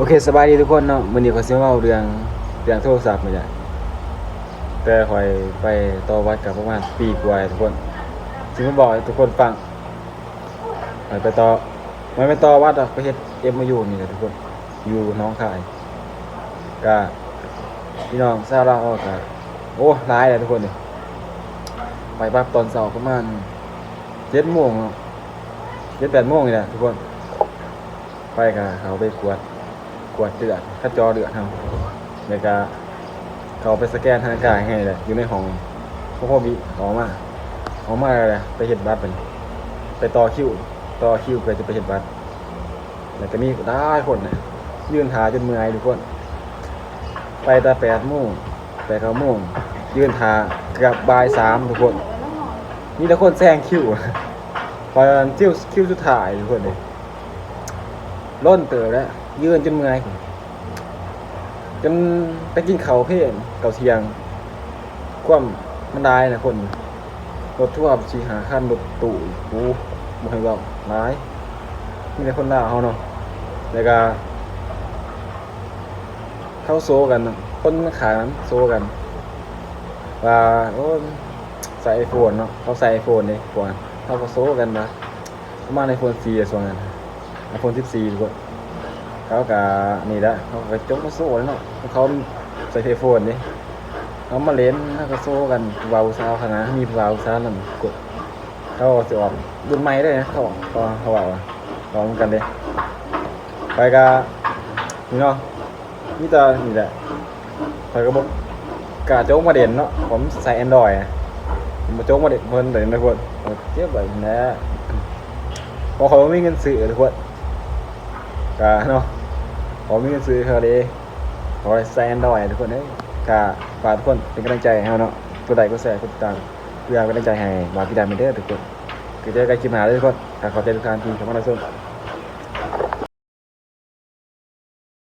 ໂອເຄ ສະບາຍດີທຸກຄົນເນາະ, ມື້ນີ້ຂ້ອຍຊິມາເວົ້າເລື່ອງ ເລື່ອງໂທລະສັບນີ້ແຫຼະ. ແຕ່ຂ້ອຍໄປຕໍ່ບັດກໍປະມານປີກວ່າແລ້ວທຸກຄົນ, ຊິມາບອກໃຫ້ທຸກຄົນຟັງ. ຂ້ອຍໄປຕໍ່ ມັນໄປຕໍ່ບັດດອກ, ໄປເຮັດເອັມໂອຢູນີ້ແຫຼະທຸກຄົນ, ຢູ່ໜອງຄາຍ. ກະພີ່ນ້ອງຊາວລາວເຮົາກະ ໂອ້ ຫຼາຍແຫຼະທຸກຄົນເອີຍ. ໄປປັບຕອນເຊົ້າປະມານເຈັດໂມງເນາະ, ເຈັດແປດໂມງນີ້ແຫຼະທຸກຄົນ. ໄປກະເຂົ້າໄປກວດ ກວດເລືອດ ຄັດຈໍເລືອດເຮົາ, ແລ້ວກະເຂົ້າໄປສະແກນຮ່າງກາຍໃຫ້ແຫຼະ ຢູ່ໃນຫ້ອງໂຄວິດ. ອອກມາ ອອກມາແລ້ວແຫຼະ ໄປເຮັດບັດບັດນີ້, ໄປຕໍ່ຄິວ ຕໍ່ຄິວເພື່ອຈະໄປເຮັດບັດ. ແລ້ວກະມີຫຼາຍຄົນນະ ຢືນຖ້າຈົນເມື່ອຍທຸກຄົນ. ໄປແຕ່ແປດໂມງ ແປດເກົ້າໂມງ ຢືນຖ້າເກືອບບ່າຍສາມທຸກຄົນ, ມີແຕ່ຄົນແຊງຄິວ. ຂ້ອຍຄິວ ຄິວສຸດທ້າຍທຸກຄົນເອີຍ. ດົນເຕີບແລ້ວ ຢືນຈົນເມື່ອຍ ຈົນໄປກິນເຂົ້າເພນ ເຂົ້າທ່ຽງ. ຄວາມມັນຫຼາຍນະຄົນ, ລົດທົວສີ່ຫ້າຄັນ, ລົດຕູ້ອີກ ໂອ້ ບໍ່ໃຫ້ເວົ້າ ຫຼາຍ. ມີແຕ່ຄົນລາວເຮົາເນາະ, ແລ້ວກະເຂົາໂຊກັນນະ, ຄົນຂ້າງນັ້ນໂຊກັນວ່າ ໂອ້ຍ ໃຊ້ໄອໂຟນເນາະ, ເຂົາໃຊ້ໄອໂຟນເດ້ພວກນັ້ນ. ເຂົາກໍໂຊກັນວ່າ ປະມານໄອໂຟນສີ່ ຊ່ວງນັ້ນ ໄອໂຟນສິບສີ່ພຸ້ນ. ເຂົາກະນີ້ແຫຼະ ເຂົາກະຈົກມາໂຊແຫຼະເນາະ, ເຂົາໃຊ້ໄອໂຟນເດ້. ເຮົາມາຫຼິ້ນ ເຮົາກະໂຊກັນ ຜູ້ບ່າວຜູ້ສາວຫັ້ນນະ, ມີຜູ້ບ່າວຜູ້ສາວນຳກົດ. ເຂົາຊິອອກລຸ້ນໃໝ່ເດ້ ເຂົາ ເຂົາ ເຂົາເວົ້າ ເວົ້ານຳກັນເດ້. ຂ້ອຍກະນີ້ເນາະ ມີແຕ່ນີ້ແຫຼະ, ຂ້ອຍກໍບໍ່ກ້າຈົກມາເຫຼັ້ນເນາະ, ເພາະມັນໃຊ້ແອນດຣອຍ ບໍ່ຈົກມາເຫຼັ້ນເພິ່ນເລີຍນະທຸກຄົນ. ເກັບໄວ້ຫັ້ນແຫຼະ ເພາະຂ້ອຍບໍ່ມີເງິນຊື້ທຸກຄົນ, ກະເນາະ ບໍ່ມີເງິນຊື້ເທື່ອເດ້, ເພາະວ່າໃຊ້ແອນດຣອຍທຸກຄົນເອີຍ. ກະຝາກທຸກຄົນເປັນກຳລັງໃຈໃຫ້ເຮົາເນາະ, ກົດໄລ ກົດແຊ ກົດຕິດຕາມ ເພື່ອເປັນກຳລັງໃຈໃຫ້ບ່າວກິດດາແມ່ນເດີທຸກຄົນ. ຄືເຈີກັນຄລິບໜ້າເດີທຸກຄົນ. ກະຂອບໃຈທຸກທ່ານທີ່ເຂົ້າມາຮັບຊົມ.